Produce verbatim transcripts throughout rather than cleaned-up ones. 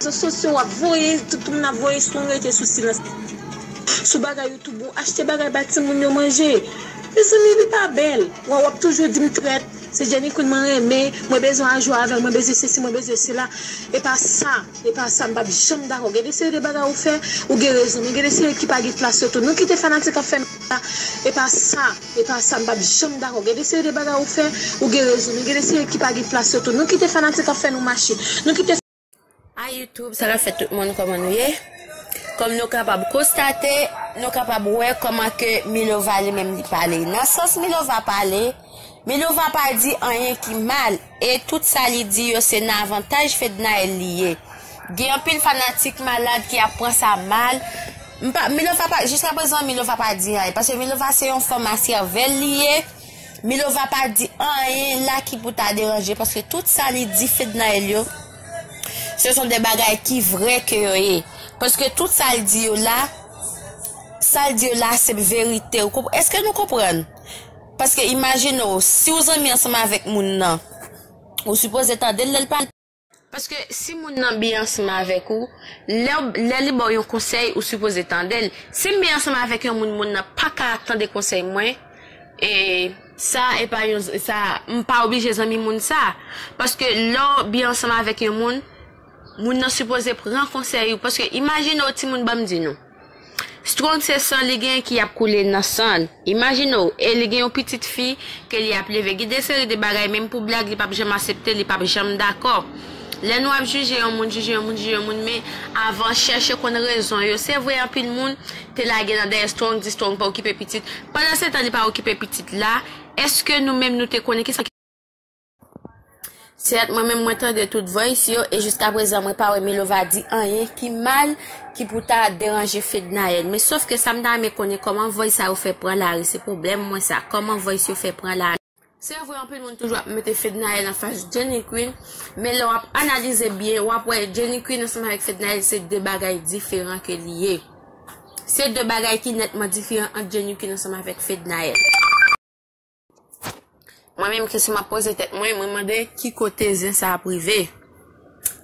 Rezo sosyo w ap voye, tout moun ap voye strong, rete sou silans. Sou bagay YouTube ou achte bagay bay timoun yo manje. Mezanmi, li pa bèl. W ap toujou di m trèt. Se Jenny Queen mwen renmen, mwen bezwen al jwe avè l, mwen bezwen sesi, mwen bezwen sela. E pa sa, e pa sa, m p ap janm dakò. Gen de seri de bagay ou fè, ou gen rezon, men gen de seri ki pa gen plas yo tou. Nou kite fanatik ap fè nou sa. E pa sa, e pa sa, m p ap janm dakò. Gen de seri de bagay ou fè, ou gen rezon, men gen de seri ki pa gen plas yo tou. Nou kite fanatik ap fè nou mache. Nou kite A YouTube, sa k ap fèt tout moun, kòman nou ye? Kòm nou kapab konstate, nou kapab wè kòman ke Milova li menm li pale. Nan sans Milova pale, Milova pa di anyen ki mal, e tout sa li di yo se nan avantaj Fednaelle li ye. Gen anpil fanatik malad ki ap pran sa mal. M pa, Milova pa, jiska prezan, Milova pa di anyen, paske Milova se yon fanm a sèvèl li ye. Milova pa di anyen la ki pou ta deranje, paske tout sa li di Fednaelle yo, ce sont des bagay ki vrè ke yo ye. Paske tout sa l di yo la, sa l di yo la, se verite. Ou konp-, èske nou konprann? Paske imajine w, si w zanmi ansanm avèk moun nan, ou sipoze tande l lè l pale. Paske si moun nan byen ansanm avèk ou, lè, lè li ba w yon konsèy, ou sipoze tande l. Si m byen ansanm avèk yon moun, moun nan pa ka tande konsèy mwen, e sa, e pa yon, sa, m pa oblije zanmi moun sa. Paske lè w byen ansanm avèk yon moun, moun nan sipoze pran konsèy ou. Paske imajine w, timoun, ban m di nou. Strong se san li gen ki ap koule nan san l. Imajine w, e li gen yon pitit fi ke li ap leve. Gen de seri de bagay, menm pou blag, li p ap janm aksepte, li p ap janm dakò. Lè nou ap jije yon moun, jije yon moun, jije yon moun, men avan chèche konn rezon yo. Se vre, anpil moun te lage nan dèyè Strong, di Strong pa okipe pitit. Pandan se tan li pa okipe pitit la, èske nou menm nou te konnen kisa ki Sèt, mwen menm mwen tande tout voice yo, e jiska prezan mwen pa wè Milova di anyen ki mal ki pou ta deranje Fednaelle. Men sof ke sa m ta renmen konnen kòman voice sa yo fè pran lari, se pwoblèm mwen sa, kòman voice yo fè pran lari. Se vre, anpil moun toujou ap mete Fednaelle anfas Jenny Queen, men lè w ap analize byen, w ap wè Jenny Queen ansanm avèk Fednaelle se de bagay diferan ke li ye. Se de bagay ki nètman diferan ant Jenny Queen ansanm avèk Fednaelle. Mwen menm, kesyon m ap poze tèt mwen, mwen mande ki kote zen sa ap rive?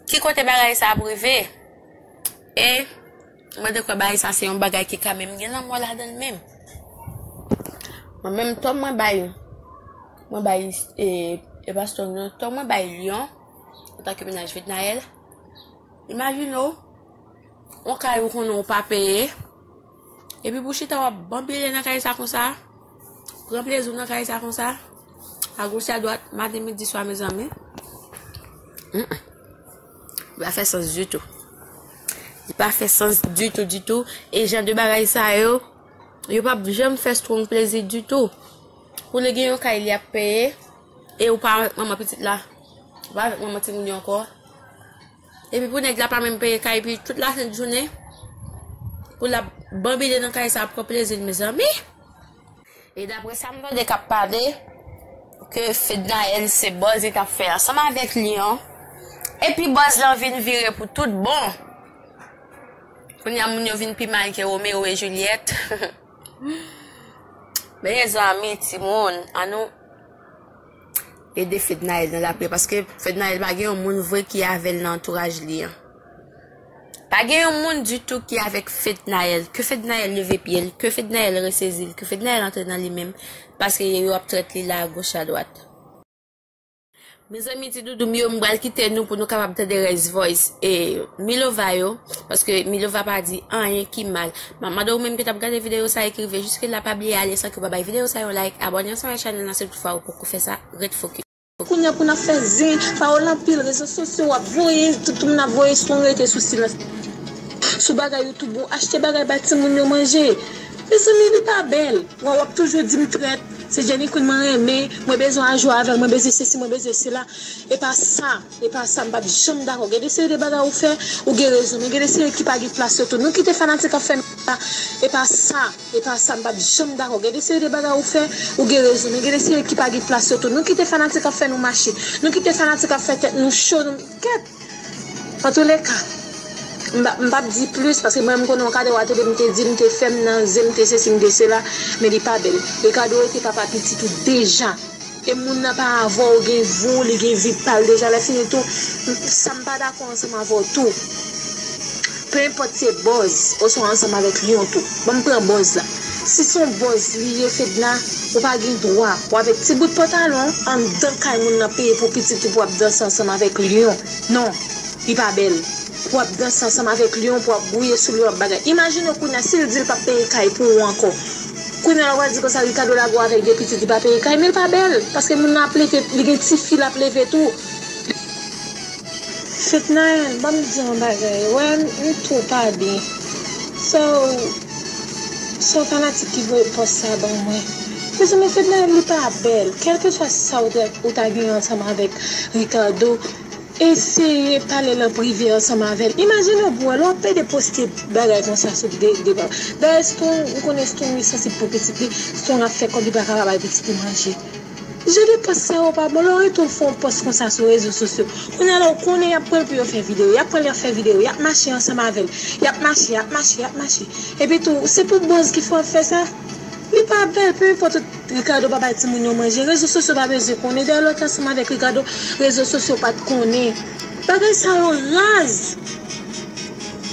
Ki kote bagay sa ap rive? E mwen te kwè bagay sa se yon bagay ki ka menm gen lanmò ladan l menm. Mwen menm, tò mwen bay, mwen bay, e, e pa Strong non, tò mwen bay Lyon, antanke mennaj Fednaelle. Imajine w, yon kay ou konnen w pa peye, epi pou chita w ap banbile nan kay sa konsa, pran plezi w nan kay sa konsa, agoch adwat, maten, midi, swa, mezanmi. Mm-mm. Li pa fè sans ditou. Li pa fè sans ditou, ditou. E jan de bagay sa yo, yo p ap janm fè Strong plezi ditou. Pou li gen yon kay li ap peye, e ou pa avèk manman pitit la, ou pa avèk manman timoun yo ankò. Epi pou nèg la pa menm peye kay, epi tout lasent jounen, pou l ap banbile nan kay sa, pran plezi l, mezanmi. E daprè sa m tande k ap pale, ke Fednaelle se buzz li t ap fè ansanm avèk Lyon. Epi buzz lan vin vire pou tout bon. Kounye a moun yo vin pi mal ke Romeo e Juliet. Mezanmi, timoun, ann nou ede Fednaelle nan lapriyè, paske Fednaelle pa gen yon moun vre ki avè l nan antouraj li an. Pa gen yon moun ditou ki avèk Fednaelle. Ke Fednaelle leve pye l, ke Fednaelle resezi l, ke Fednaelle antre nan li menm, paske yo ap trèt li la agoch adwat. Mezanmi, ti doudou m yo, m pral kite nou pou nou kapab tande rès voice e Milova yo, paske Milova pa di anyen ki mal. M ap mande ou menm ki t ap gade videyo sa a e ki rive jiske la, pa bliye ale san ke w pa bay videyo sa a yon like, abòne ansanm ak chanèl lan si toutfwa ou poko fè sa, ret fokis. Kounye a pou n ap fè zen, pawòl anpil, rezo sosyo w ap voye, tout moun ap voye Strong, rete sou silans. Sou bagay YouTube ou achte bagay bay timoun yo manje. Mezanmi, li pa bèl. W ap toujou di m trèt. Se Jenny Queen mwen renmen, mwen bezwen al jwe avè l, mwen bezwen sesi, mwen bezwen sela. E pa sa, e pa sa, m p ap janm dakò. Gen de seri de bagay ou fè, ou gen rezon, men gen de seri ki pa gen plas yo tou. Nou kite fanatik ap fè nou sa. E pa sa, e pa sa, m p ap janm dakò. Gen de seri de bagay ou fè, ou gen rezon, men gen de seri ki pa gen plas yo tou. Nou kite fanatik ap fè nou mache. Nou kite fanatik ap fè tèt nou cho, nou kèt. Antouleka, m p ap, m p ap di plis, paske mwen, m konnen yon kadò a te di m te di, m te fè, m nan zen, m te sesi, m te sela, men li pa bèl. Ricardo rete papa pitit ou deja. E moun nan pa avè w, gen vi w, li gen vi pa l deja. Lè fini tou, sa m pa dakò ansanm avè w tou. Pe enpòt se buzz, oswa ansanm avèk lyon tou. Ban m pran buzz la. Si se yon buzz li ye, Fedna, ou pa gen dwa, ou avèk ti bout pantalon, anndan kay moun nan peye pou pitit ou pou w ap danse ansanm avèk lyon. Non, li pa bèl. Pou w ap danse ansanm avèk lyon, pou w ap gouye sou li, w ap bagay. Imajine w kounye a, si l di l p ap peye kay pou ou ankò. Kounye a, w a di konsa, Ricardo lage w avèk de pitit, li pa peye kay, men l pa bèl. Paske moun nan ap leve, li gen tifi l ap leve tou. Fednaelle, ban m di yon bagay. Wè, m, m twò pa byen. Sa w, sa w fanatik ki voye pòs sa ban mwen. Mezanmi, Fednaelle, li pa bèl. Kèlkeswa sa w ta, ou ta gen ansanm avèk Ricardo, eseye pale l an prive ansanm avè l. Imajine w pou wè, lè w ap pede poste bagay konsa sou de, de, dayè, Stone, ou konnen Stone li sansib pou pitit li, Stone ap fè kòb, li pa ka pa bay pitit li manje. Jan de pòs sa yo pa bon, lè w rete w fè yon pòs konsa sou rezo sosyo. Kounye a la, w konnen y ap pran l pou yo fè videyo. Y ap pran l, y ap fè videyo. Y ap mache ansanm avè l. Y ap mache, y ap mache, y ap mache. Epi tou, se pou buzz ki fè w ap fè sa. Li pa bèl, pe enpòt, Ricardo pa bay timoun yo manje. Rezo sosyo pa bezwen konnen. Dayè, lè w te ansanm avèk Ricardo, rezo sosyo pa t konnen. Bagay sa yo raz.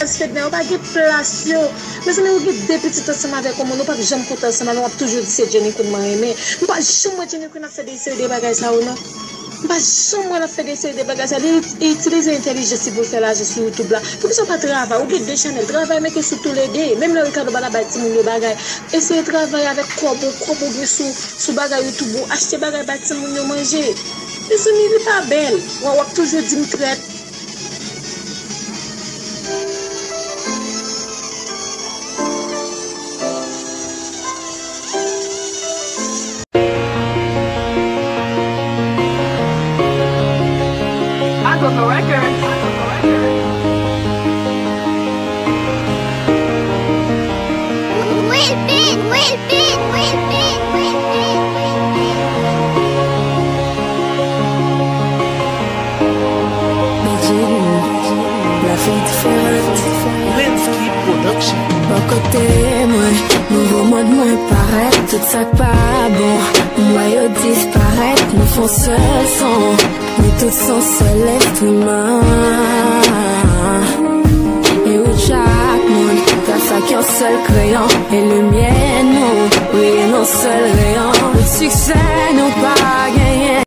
Fedna, yo pa gen plas yo. Mezanmi, ou gen de pitit ansanm avèk yon moun, ou p ap janm kontan ansanm avè l, w ap toujou di se Jenny Queen mwen renmen. M pa janm wè Jenny Queen ap fè de seri de bagay sa yo, non. M pa janm wè l ap fè de seri de bagay sa. Li, li itilize entèlijans li pou l fè lajan sou YouTube la. Poukisa w pa travay? Ou gen de chanèl, travay, mete sou toulede. Menm lè Ricardo pa ta bay timoun yo bagay, eseye travay avèk kòb ou, kòb ou gen sou, sou bagay YouTube ou, achte bagay bay timoun yo manje. Mezanmi, li pa bèl. W, w ap toujou di m trèt. Bedjine, la fi diferan. Lensky Production. Bò kote mwen, nouvo mòd mwen parèt. Tout sa k pa bon, m wè yo disparèt. Nou fè yon sèl son, nou tout se yon sèl enstriman. E ou chak moun, tras ak yon sèl kreyon. E limyè nou briye nan sèl reyon. Tout siksè